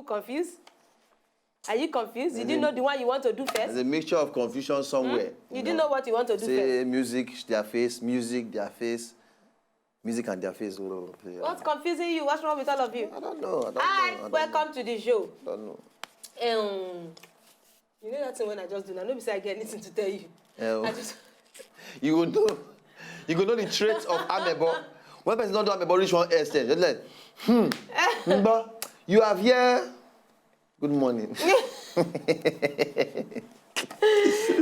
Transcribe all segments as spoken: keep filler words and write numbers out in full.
Confused? Are you confused? You didn't know the one you want to do first? There's a mixture of confusion somewhere. Hmm? You didn't know what you want to do first? Say music, their face, music, their face, music and their face. What's confusing you? What's wrong with all of you? I don't know. I don't Hi, know. I don't welcome know. To the show. I don't know. Um, you know that thing when I just do now. No be say I get anything to tell you. Eh, I just you go know, you go know the traits of amebo. When person don do amebo reach one extent, just like, hmm, Ngbo, you have here. Good morning.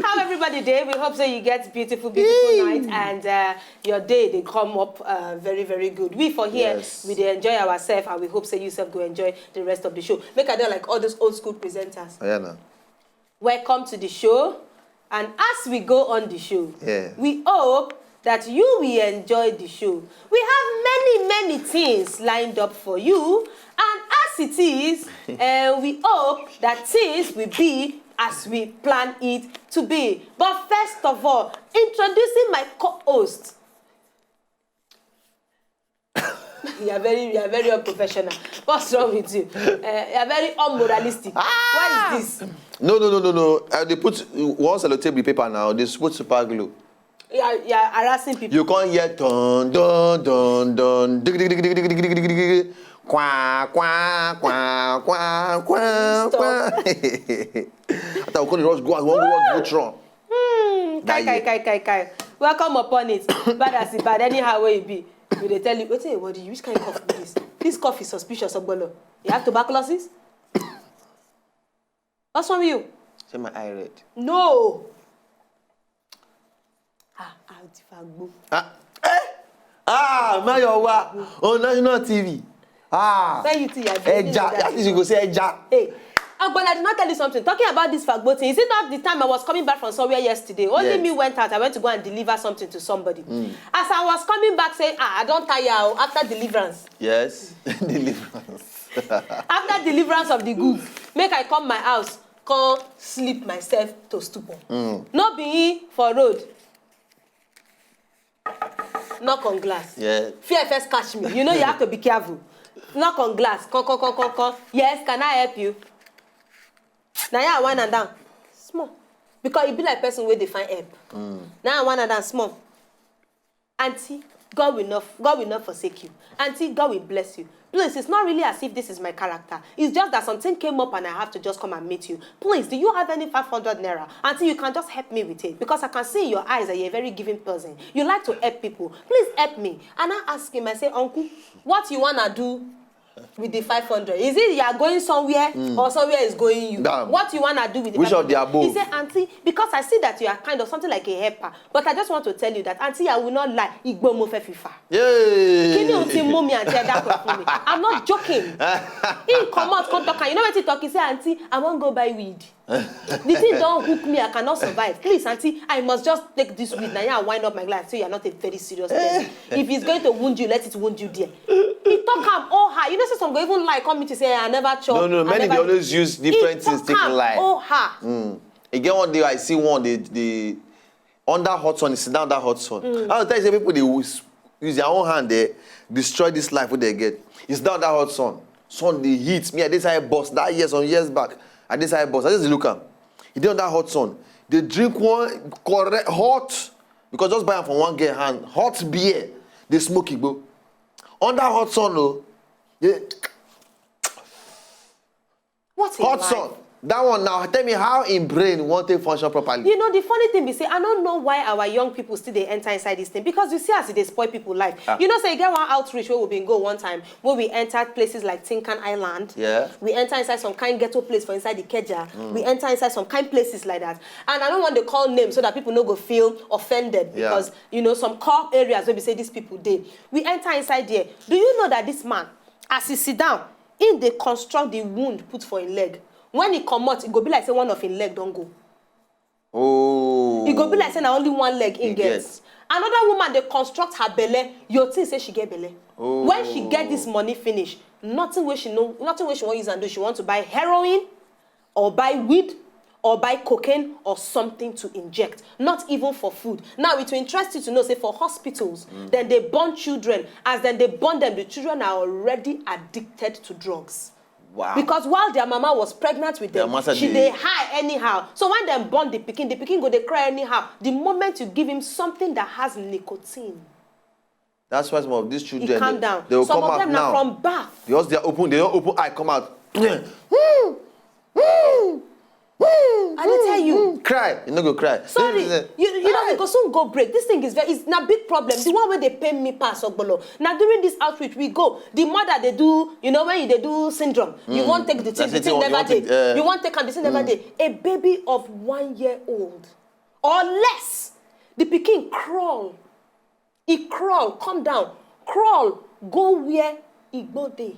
How everybody dey? We hope say you get beautiful, beautiful night and uh, your day dey come up uh, very, very good. We for here, yes, we dey enjoy ourselves and we hope say you sef go enjoy the rest of the show. Make I do like all those old school presenters. Oh, yeah, now. Welcome to the show. And as we go on the show, yeah, we hope that you will enjoy the show. We have many, many things lined up for you. And as it is, uh, we hope that things will be as we plan it to be. But first of all, introducing my co-host. You are very, you are very unprofessional. What's wrong with you? Uh, you are very unmoralistic. Ah! What is this? No, no, no, no, no. Uh, they put one sellotape with paper now. They put super glue. You are, you are harassing people. You can't hear ton, don, don, don, dig, dig, dig, dig, dig, dig, dig, dig, dig, dig, qua, qua, qua, qua, qua. Stop. After we call the rush, go and one go watch Voltron. Hmm, kai, kai, kai, kai, kai. Welcome upon it. Bad as it bad, anyhow where you be. We dey tell you, wetin dey worry you? Which kind of cough be this? This cough is suspicious, Ogbolo. You have tuberculosis? What's wrong with you? Say my eye red. No. Ah, ah, ti fa gbo. Ah, eh? Ah, Mayowa on national T V. Ah, where you think you are doing ẹja, like that? That is you go say ẹja. Hey, Ogbon, I did not tell you something. Talking about this fagbo thing, is it not the time I was coming back from somewhere yesterday? Only me went out. I went to go and deliver something to somebody. Mm. As I was coming back, say, ah, I don't tire o, after deliverance. Yes, deliverance. After deliverance of the goods, make I come my house, come sleep myself to stupor. Mm. No be for road. Knock on glass. Yeah. Fear first catch me. You know you have to be careful. Knock on glass. Come, come, come, come, come. Yes, can I help you? Now yeah, one and down. Small. Because e be like person wey dey find help. Mm. Now one and down small. Auntie, God will not, God will not forsake you. Auntie, God will bless you. Please, it's not really as if this is my character. It's just that something came up and I have to just come and meet you. Please, do you have any five hundred naira? Auntie, you can just help me with it because I can see in your eyes that you're a very giving person. You like to help people. Please help me. And I ask him, I say, Uncle, what you wanna do with the five hundred? Is it you are going somewhere or somewhere is going you? Damn. What you wanna do with the five hundred? Which of the above? He said, Auntie, because I see that you are kind of something like a helper, but I just want to tell you that, Auntie, I will not lie. Igbo mo fe fifa. Yay! Kini o ti mú mi àti ẹ̀dá kan fún mi. I'm not joking. He come out, come talk, and you know what he talk? He say, Auntie, I wan go buy weed. The thing don hook me, I cannot survive. Please, Auntie, I must just take this weed. Now, yeah, wind up my life. So you're not a very serious person. If it's going to wound you, let it wound you there. He talk am, oh, ha. You know, say some go even lie, come meet you, say, I never chop. No, no, I many never dey always use different things take lie. He talk am, oh, ha. Mm. Again, one day I see one, the, the under hot sun, he sit down that hot sun. Mm. I will tell you, say people dey use, use their own hand, they destroy this life wey they get. He sit down that hot sun. Sun dey heat. Me, I dey inside bus that year, some years back. I dey inside bus. I just dey look am. He dey on that hot sun. Dey drink one correct hot, because just buy am from one girl hand, hot beer. Dey smoke igbo. Under hot sun o. Dey What a life. Hot sun. That one now, tell me how im brain wan take function properly. You know, the funny thing be say, I don't know why our young people still dey enter inside this thing, because you see as e dey spoil people life. Ah. You know say e get one outreach wey we been go one time, wey we enter places like Tinkan Island. Yeah. We enter inside some kind ghetto place for inside Ikeja. Mm. We enter inside some kind places like that. And I don't want to call names so that people no go feel offended, yeah, because, you know, some core areas wey be say these people dey. We enter inside there. Do you know that this man, as he sit down, im dey construct the wound put for im leg. When e comot, e go be like say one of im leg don go. Oh. E go be like say na only one leg im get. Another woman dey construct her belle, you think say she get belle. Oh. When she get this money finish, nothing wey she no, nothing wey she wan use am do, she want to buy heroin, or buy weed, or buy cocaine or something to inject, not even for food. Now, it will interest you to know say for hospitals, mm, then they born children. As then they born them, the children are already addicted to drugs. Wow. Because while their mama was pregnant with Their them, mother she dey- dey high anyhow. So when dem born the pikin, the pikin go dey cry anyhow. The moment you give him something that has nicotine, That's why some of these he children calm they, down. they will Some come of out them now. Are from bath. They just they open they don't open eye come out. I dey tell you. Cry, you no go cry. Sorry, This is- you, you know we go soon go break. This thing is very is na big problem. The one wey dey pain me pass ogbolo. Na during this outreach we go. The mother dey do you know when you dey do syndrome. You wan take the thing, That's the it, thing you never wan dey. take, uh, You wan take am, the thing never dey. A baby of one year old or less, the pikin crawl. He crawl, come down, crawl, go where igbo dey.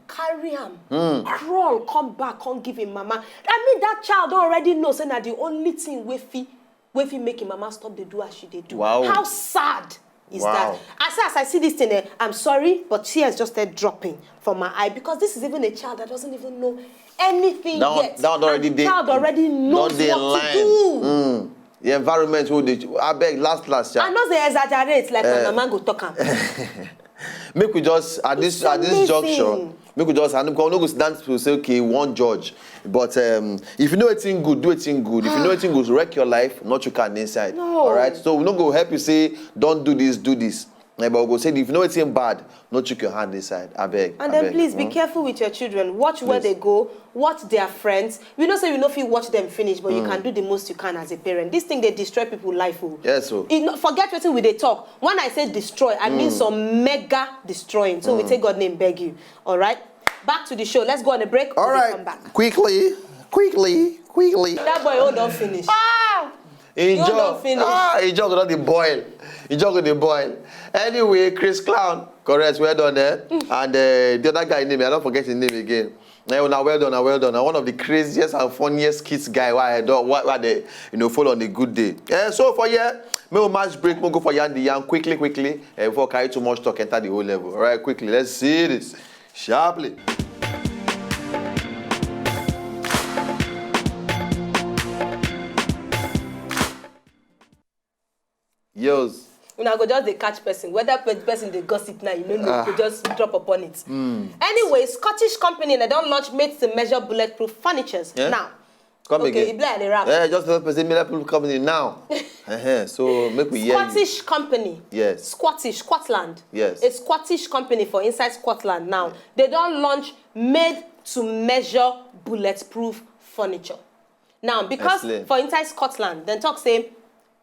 Carry am, crawl, come back, come give him mama. I mean that child don already know say na the only thing wey fit wey fit make him mama stop dey do as she dey do. Wow. How sad is Wow. that? I say as I see this thing, eh, I'm sorry, but tears just start dropping from my eye because this is even a child that doesn't even know anything That one- yet. that one already And the dey- child already knows Don't they what line? to do. Mm. The environment who they abeg last last I year. No dey exaggerate like Eh. my mama go talk am. Make we just at this It's at this amazing. Junction. Make we just and we no go stand to say okay one judge, but um, if you know anything good, do anything good. If you know anything good, wreck your life, not you can inside. No. All right. So we no go help you say don't do this, do this. Eh, but we go say if you know anything bad, not chook your hand inside. I beg. And I then beg. please be Hmm? careful with your children. Watch where Please. They go, watch their friends. We know say you no fit watch them finish, but you can do the most you can as a parent. This thing dey destroy people life. Oh. Yes, oh. E no- forget wetin we dey talk. When I say destroy, I mean some mega destroying. So we take God name beg you. All right. Back to the show. Let's go on a break. All We dey right. Come back. Quickly, quickly, quickly. That boy hold on finish. He You jog, don finish. ah, he jog don dey boil. He jog dey boil. Anyway, Chris Clown, correct, well done there. And uh, the other guy name, I don't forget his name again. Eh, una well done, una well done. Na one of the craziest and funniest kids guy why I don't why, why they you know follow on a good day. Eh, so for here, me will match break, we go for Yan the Yan quickly, quickly. Eh, before carry too much talk, enter the whole level. All right, quickly, let's see this sharply. Yos. Una go just dey catch person whether pe- person dey gossip now you no know go just drop upon it. Anyway, Scottish company na don launch made to measure bulletproof furnitures Yeah? Now. Come Okay, again. E be like I dey rap. Eh, just tell person miracle company now. Uh-huh. So make we hear you. Scottish company. Yes. Scottish, Scotland. Yes. A Scottish company for inside Scotland now. They don launch made to measure bulletproof furniture. Now, because Explain. For inside Scotland, dem talk say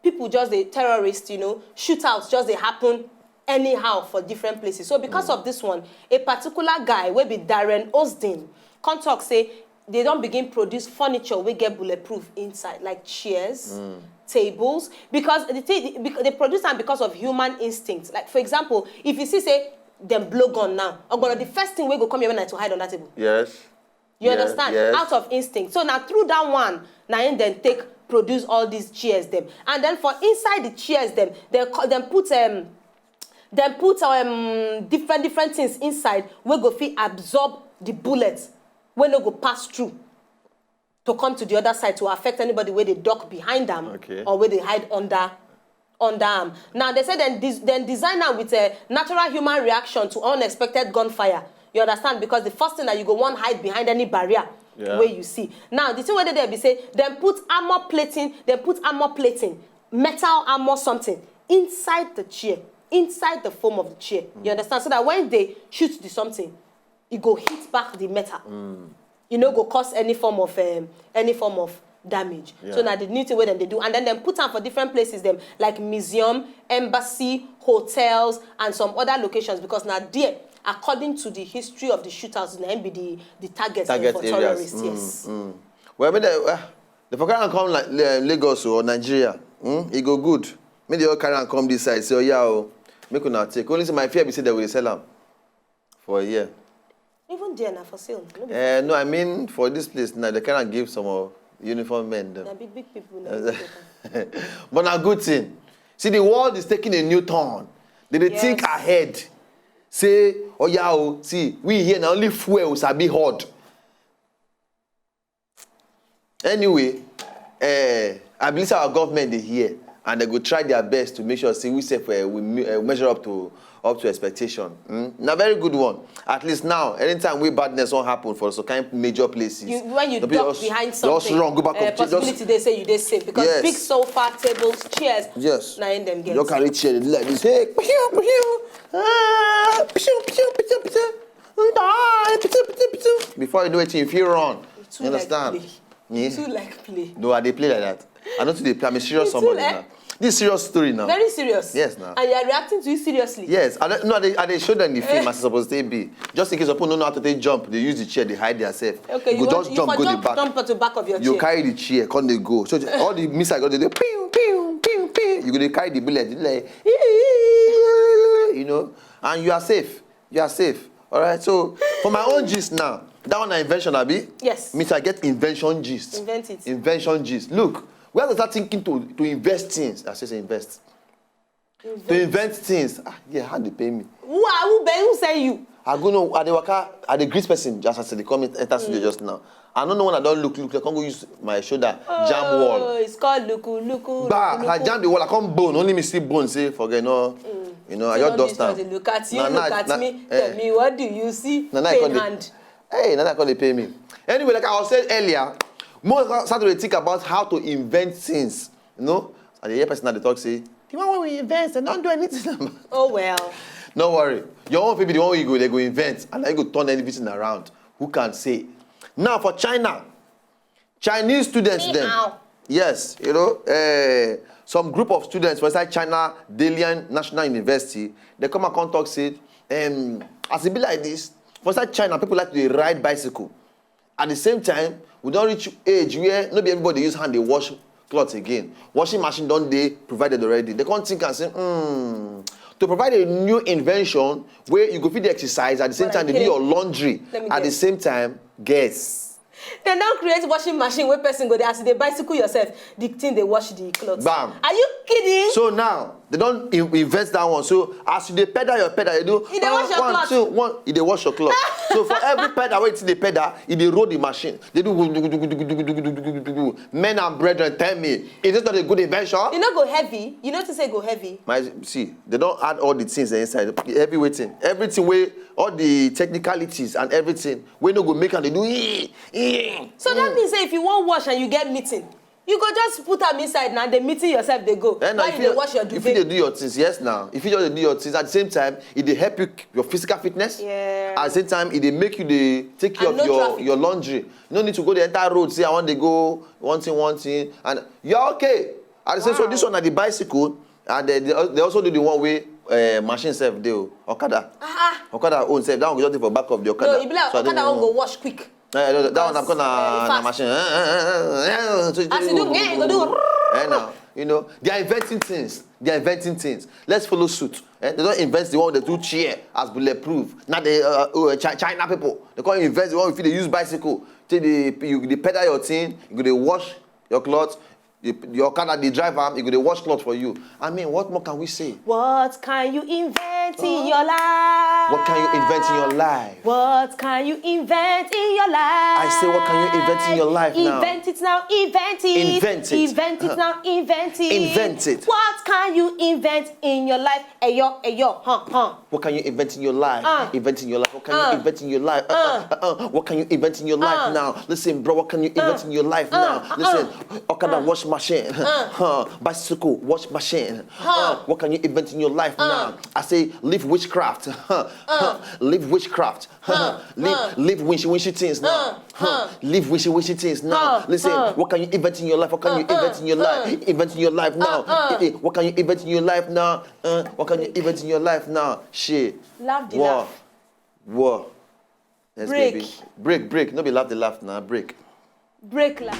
people just dey terrorist, you know, shootouts just dey happen anyhow for different places. So because of this one, a particular guy wey be Darren Osden come talk say they don begin produce furniture wey get bulletproof inside, like chairs, tables, because the thing the- they produce am because of human instinct. Like for example, if you see say dem blow gun now, ogbolo, the first thing wey go come your mind na to hide under table. Yes. You Yes, understand? Yes. Out of instinct. So now through that one, now in then take produce all these chairs them, and then for inside the chairs them, they co- them put um, them put um different different things inside wey go fit absorb the bullet wey no go pass through to come to the other side to affect anybody wey dey duck behind them Okay. Or wey dey hide under under am. Now they say then dis then design am with a natural human reaction to unexpected gunfire. You understand? Because the first thing that you go wan hide behind any barrier Yeah. Wey you see. Now the thing wey dey there be say dem put armor plating, dem put armor plating, metal armor something inside the chair, inside the foam of the chair. You understand? So that when they shoot the something, e go hit back the metal. E no go cause any form of um, any form of damage. Yeah. So na the new thing wey dem dey do, and then dem put am for different places dem like museum, embassy, hotels, and some other locations because na there, according to the history of the shootouts, na im be the the target dem Target for areas. terrorists. Mm, Yes. mm. Well, I mean, uh, the for carry am come like uh, Lagos or Nigeria, mm? E go good. Make they all carry am come this side. Say, oh yeah, oh, make una take. Only thing my fear be say they will sell am for a year. Even there na for sale. No be Uh, no, I mean for this place now they carry am give some uh, uniform men. na Them. big big people na. But na good thing. See, the world is taking a new turn. They dey Yes. think ahead. Say, oh yeah, oh, see, we here na only fuel we sabi hot. Anyway, uh, I believe say our government dey here. And they go try their best to make sure say we sef, uh, we me- uh, measure up to up to expectation. Mm? Na very good one. At least now, anytime wey badness wan happen for some kind major places, You, when you the people duck just, behind just something, run, go back uh, up, just possibility they say you dey safe because Yes. big sofa, tables, chairs. Yes. Na in dem get. You carry chair like this. Hey, pew, pew. Ah, pew, pew, pew, pew. Ah, pew, pew, pew, pew. Before you know it, you feel run. Too You like understand? play. Yeah. Too like play. No, I dey play like that. I no too dey play. I'm a serious You too somebody like- now. This is serious story now. Very serious. Yes, now. And you are reacting to it seriously. Yes, I don't, no, I dey, I dey show them the film as e suppose take be. Just in case people no know how to take jump, they use the chair, they hide themselves. Okay, you you, go want, just you jump for go the jump, back. jump to back of your You chair. Carry the chair, come dey go. So all the missile go dey pew pew pew pew. You go dey carry the bullet, dey like, you know, and you are safe. You are safe. All right. So for my own gist now, that one na invention, abi? Yes. Me too, I get invention gist. Invent it. Invention gist. Look, we have to start thinking to to invest things. I say, say invest. To invent things. Ah, yeah, how they pay me? Who are who? Be who send you? I go no, I dey waka, I dey greet person just as they come in, enter studio just now. I don't know when I don't look, look, I can't go use my shoulder, jam Oh, wall. It's called luku luku. Bah, luku, I luku. Jam the wall, I come bone, only me see bone, say, forget no. You know, I So just don't dust am. Dey look at you, Na look night, at na- me, eh. Tell me what do you see? Na night Pain come dey- hand. Hey, na that come dey pay me. Anyway, like I was saying earlier, more start to dey think about how to invent things. You know, I dey hear person at the talk say, the one wey we invent, they don't do anything. Oh well. No worry. Your own fit be the one wey you go, they go invent, and then you go turn everything around. Who can say? Now for China, Chinese students dem. Yes, you know, uh, some group of students for inside China Dalian National University, they come and come talk say, um, as e be like this, for inside China, people like to dey ride bicycle. At the same time, we don reach age where no be everybody use hand dey wash cloth again. Washing machine don dey provided already. They come think and say, hmm, to provide a new invention where you go fit dey exercise at the same But time, I they do can't. Your laundry Let me at the guess. Same time, guess. Dem don create washing machine wey person go dey, as you dey bicycle yourself, the thing dey wash the cloth. Bam. Are you kidding? So now they don in- invent that one. So as you dey pedal your pedal, you do. You dey wash your one, cloth. Two, one, you dey wash your cloth. So for every pedal wey you dey pedal, you dey roll the machine. They do. Men and brethren, tell me, is this not a good invention? E no go heavy. You know to say e go heavy. My see, they don add all the things inside. The heavy waiting, everything wey all the technicalities and everything wey no go make am dey do. Ee, ee. So that means say if you wan wash and you get meeting, you go just put am inside na dey meeting yourself dey go. Eh, na, Why if you dey wash your if you dey duvet? Do your things, yes now. If you just dey do your things at the same time, e dey help you your physical fitness. Yeah. At the same time, e dey make you dey take care And of no your traffic. Your laundry. You no need to go dey enter road say I wan dey go one thing one thing and you're okay. At the same so Wow. This one na the bicycle and they, they, they also do the one wey uh, machine sef dey o, okada. Ah, Okada own sef, that one go just dey for back of the okada. No, e be like So I don't okada wan know. Go wash quick. Eh, that, that one Because, na eh, na fast. Machine. Eh, eh, eh, eh, eh, As you do, eh, you go do. Eh, now, you know, they are inventing things. They are inventing things. Let's follow suit. Eh, they don't invent the one they do chair as bulletproof. Now they uh, uh, Chi- China people. They can't invent the one if they use bicycle. Take the you they pedal your thing. You go dey wash your cloth. The, the okada dey drive am. You go dey wash cloth for you. I mean, what more can we say? What can you invent in your life? What can you invent in your life? What can you invent in your life? I say, what can you invent in your life now? Invent it now, invent it. Invent it. Invent it now, invent it. Invent it. What can you invent in your life? Eyo, eyo, huh, huh. What can you invent in your life? Uh. Invent in your life. What can Uh. You invent in your life? Uh, uh, uh, uh. What can you invent in your life Uh. Now? Listen, bro. What can you invent Uh. In your life Uh. Now? Listen, Uh. okada Uh. Wash machine, huh? Bicycle wash machine. Huh. Uh, what can you invent in your life Uh. Now? I say, leave witchcraft. Huh? Huh? Leave witchcraft. Huh? Huh. Leave, Huh. Leave wishy wishy things now. Huh. Huh. Leave wishy wishy things now. Huh. Listen, Huh. What can you invent in your life? What can you Huh. Invent in your life? Huh. Invent in your life now. Huh. Eh, eh, What can you invent in your life now? Uh, what can you invent in your life now? Shit. Laugh the War. laugh. War. Yes, Break. Baby. Break, break. No be laugh the laugh now. Break. Break laugh.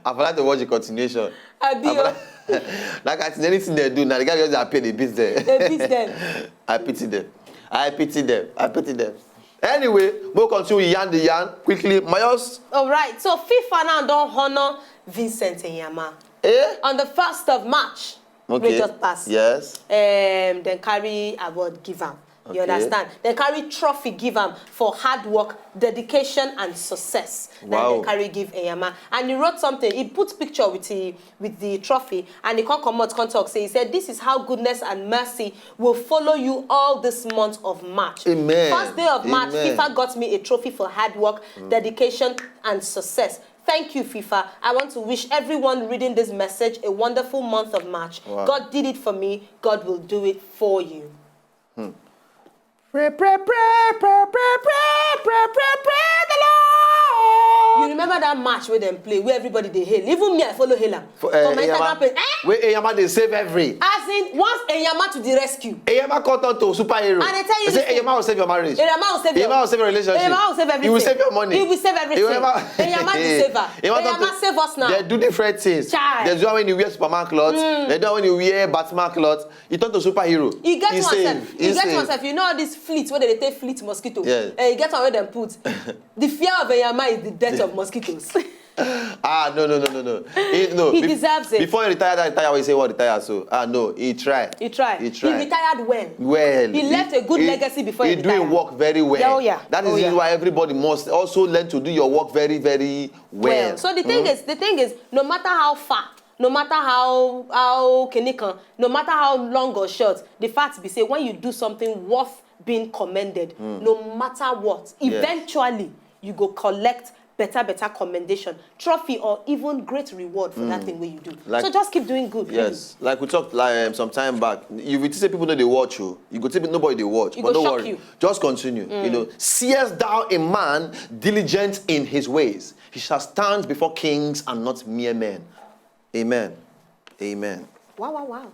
I for like to watch the continuation. Abi I for o. Like, like I think anything they do now, the guy just appear, they beat them. They beat them. I pity them. I pity them. I pity them. Anyway, we'll continue yarn the yarn quickly. Mayos. All right. So FIFA now don honour Vincent Enyama. Eh? On the first of March, Okay. Wey just pass. Yes. Um, dem carry award give am. You Okay. Understand? Dem carry trophy give am for hard work, dedication, and success. Na Wow. Dem carry give Enyama. And he wrote something. He put picture with the with the trophy, and he come comot come talk say, he said, "This is how goodness and mercy will follow you all this month of March. Amen. First day of March, Amen. FIFA got me a trophy for hard work, dedication, and success. Thank you, FIFA. I want to wish everyone reading this message a wonderful month of March. Wow. God did it for me. God will do it for you." Pray, pray, pray, pray, pray, pray, pray, pray, pray the Lord. You remember that match where dem play, where everybody dey hail? Even me, I follow hail am. For, uh, For my Instagram page. Eh? Where Enyama dey save every. As in, once Enyama to the rescue. Enyama come turn to superhero. And I tell you They say this thing. Enyama will save your marriage. Enyama will save your Enyama will save your relationship. Enyama will save everything. He will save your money. He will save everything. Enyama, Enyama dey save her. Enyama save us now. They do different things. Chai. They do when you wear Superman clothes. They do when you wear Batman clothes. You turn to superhero. E get He one save. sef. He E get save. One sef. You know all this fleet wey dey take fleet mosquito. Yeah. Eh, e get one wey dem put. The fear of Enyama is the death of mosquitoes. Ah, no, no, no, no, no. He, no. He Be- deserves it. Before he retire, that retire, he say what retire so. Ah, no, he try. He tried. He tried. He retired well. Well, He left a good legacy before he He doing retired. Work very well. Yeah, oh yeah. That is Oh yeah. Why everybody must also learn to do your work very, very well. Well, so the thing is, the thing is, no matter how far, no matter how how kinikan, no matter how long or short, the fact be say when you do something worth being commended, no matter what, eventually you go collect better, better commendation, trophy, or even great reward for that thing wey you do. Like- So just keep doing good. Really. Yes, like we talked like, um, some time back. If you think say people no dey watch you, you go think nobody dey watch. It But go no shock worry, you. Just continue. You know, seest thou a man diligent in his ways, he shall stand before kings and not mere men. Amen. Amen. Wow, wow, wow.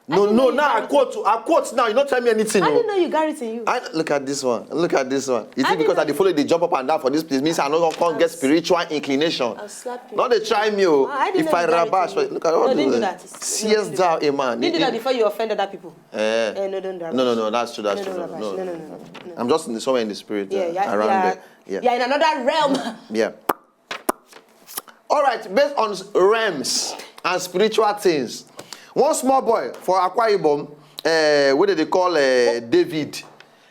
No, didn't no, know you now I got quote, I quote now. You not tell me anything. I Oh. didn't know you got it in you. I look at this one. Look at this one. You I think didn't because I know- dey follow the jump up and down for this place, means I no come get spiritual inclination. I'll slap you. Not they try me, oh. Ah, I didn't If know I you got it rabash, in you. look at all No, didn't the do that. No, seest didn't do thou that. a man. Didn't do It- that before you offended other people. Eh. Eh, no, don't do that. No, no, no, that's true, that's No, true. don't do No, that. no. No, no, no, no, no. I'm just in the, somewhere in the spirit, Yeah, uh, yeah, around yeah. There. Yeah. You're in another realm. Yeah. All right, based on s- realms and spiritual things, one small boy for Akwa Ibom, uh, what do they call uh, David?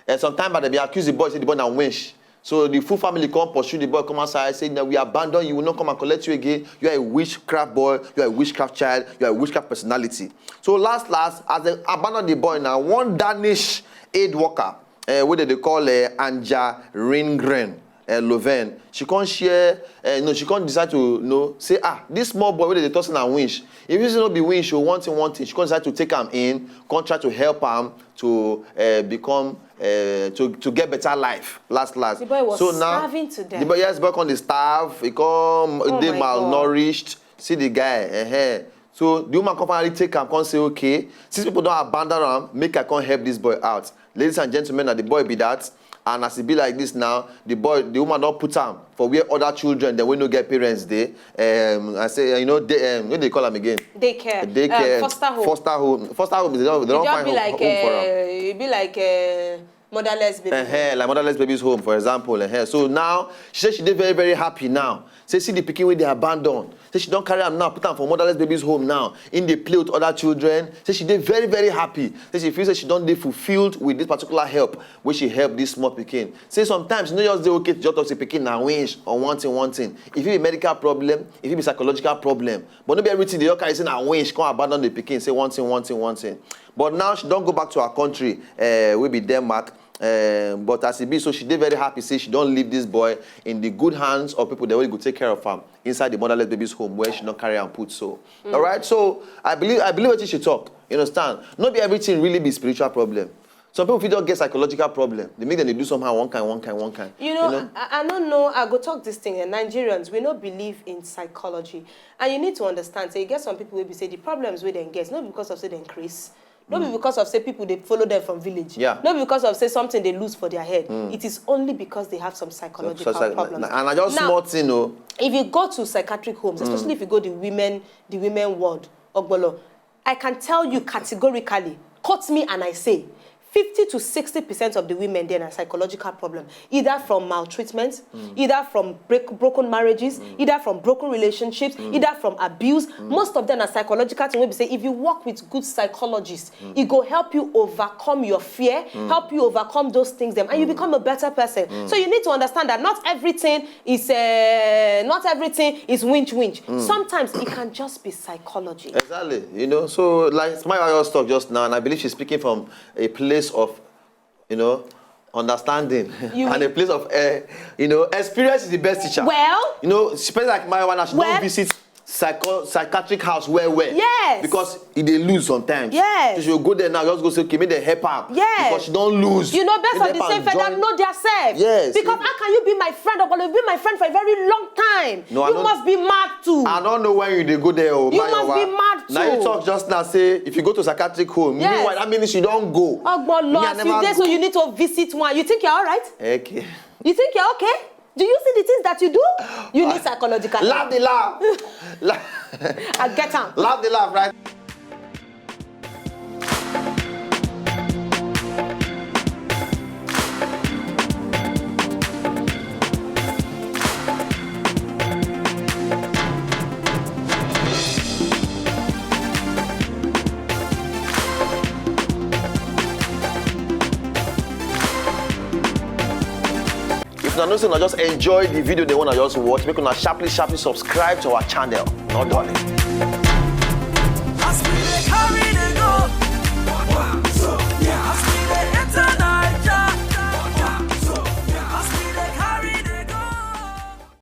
Uh, sometime back, they be accuse the boy, say the boy na winch. So the full family come pursue the boy, come outside, say, "No, we abandon you, we will not come and collect you again. You are a witchcraft boy, you are a witchcraft child, you are a witchcraft personality." So last, last, as they abandon the boy now, one Danish aid worker, uh, what do they call uh, Anja Ringren, uh, Loven, she can't share, uh, no, she can't decide to, you know, say, "Ah, this small boy, what did they toss in a winch? If you say no be winch, you want thing, one thing." She can't decide to take him in, can't try to help him to uh, become, uh, to, to get better life, last, last. The boy was So now, starving to death. The boy, yes, boy on the starve, he come, Oh they my God. Malnourished, see the guy, uh-huh. So the woman come finally take him, come say, "Okay, since people don't abandon him, make I come help this boy out." Ladies and gentlemen, now the boy be that. And as it be like this now, the boy, the woman don't put him for where other children, then we no get parents dey. Um, I say, you know, they, um, what do they call him again? Daycare. Daycare. Um, foster home. Foster home. Foster home is they don't, they It don't just find be home, like, home for him. Uh, it be like uh, motherless baby. Uh-huh, like motherless babies home, for example. Uh-huh. So now she said she did very, very happy now. Say see the pikin wey they abandon. Say she don't carry him now, put him for motherless babies home now. In the play with other children. Say she did very, very happy. Say she feels that she don't be fulfilled with this particular help, which she helped this small pikin. Say sometimes you know just dey okay to just talk say pikin na winch or one thing, one thing. If it be medical problem, if it be psychological problem, but no be everything they all carry say na winch come abandon the pikin, say one thing, one thing, one thing. But now she don't go back to her country, uh, will be Denmark. Um, but as it be, so she did very happy. Say she don't leave this boy in the good hands of people that will go take care of him inside the motherless baby's home where she not carry and put. So, all right. So I believe I believe what she talk. You understand? Not be everything really be spiritual problem. Some people feel don't get psychological problem. They make them they do somehow one kind, one kind, one kind. You know, I, I don't know. I go talk this thing. And Nigerians, we no believe in psychology, and you need to understand. Say, you get some people will be say the problems with them get not because of say they increase. Not be because of say people they follow them from village. Yeah. Not because of say something they lose for their head. It is only because they have some psychological So, so, problems. And I just Now, small thing, oh. If you go to psychiatric homes, especially if you go the women, the women ward, Ogbolo, I can tell you categorically, quote me and I say, fifty to sixty percent of the women then are psychological problem, either from maltreatment, either from break, broken marriages, either from broken relationships, either from abuse. Most of them are psychological thing. We say if you work with good psychologists, it go help you overcome your fear, help you overcome those things them, and you become a better person. So you need to understand that not everything is uh, not everything is winch winch. Sometimes it can just be psychology. Exactly. You know, so like Smile just talk just now, and I believe she's speaking from a place of, you know, understanding You- and a place of, uh, you know, experience is the best teacher. Well- you know, especially like Marijuana, she Well- don't visit psycho- psychiatric house where where. Yes. Because e dey lose sometimes. Yes. So she go there now, just go say, okay, make dem help am. Yes. Because she don lose. You know, best Make of dem the help same am feather join- know their self. Yes. Because how can you be my friend, or be my friend for a very long time? No, I You don't- must be mad too. I don't know when you dey go there. Oh, You Mayowa. must be mad Now you too. Talk just now say if you go to psychiatric home, Yes. meanwhile that means you don go. Ogbon Me, I lost. never You there, so go. You need to visit one. You think you're all right? Okay. You think you're okay? Do you see the things that you do? You need psychological help. Laugh the laugh. La- I get am. Laugh the laugh, right? If una know say una just enjoy the video, the one I just watch, make una sharply sharply subscribe to our channel. No darling.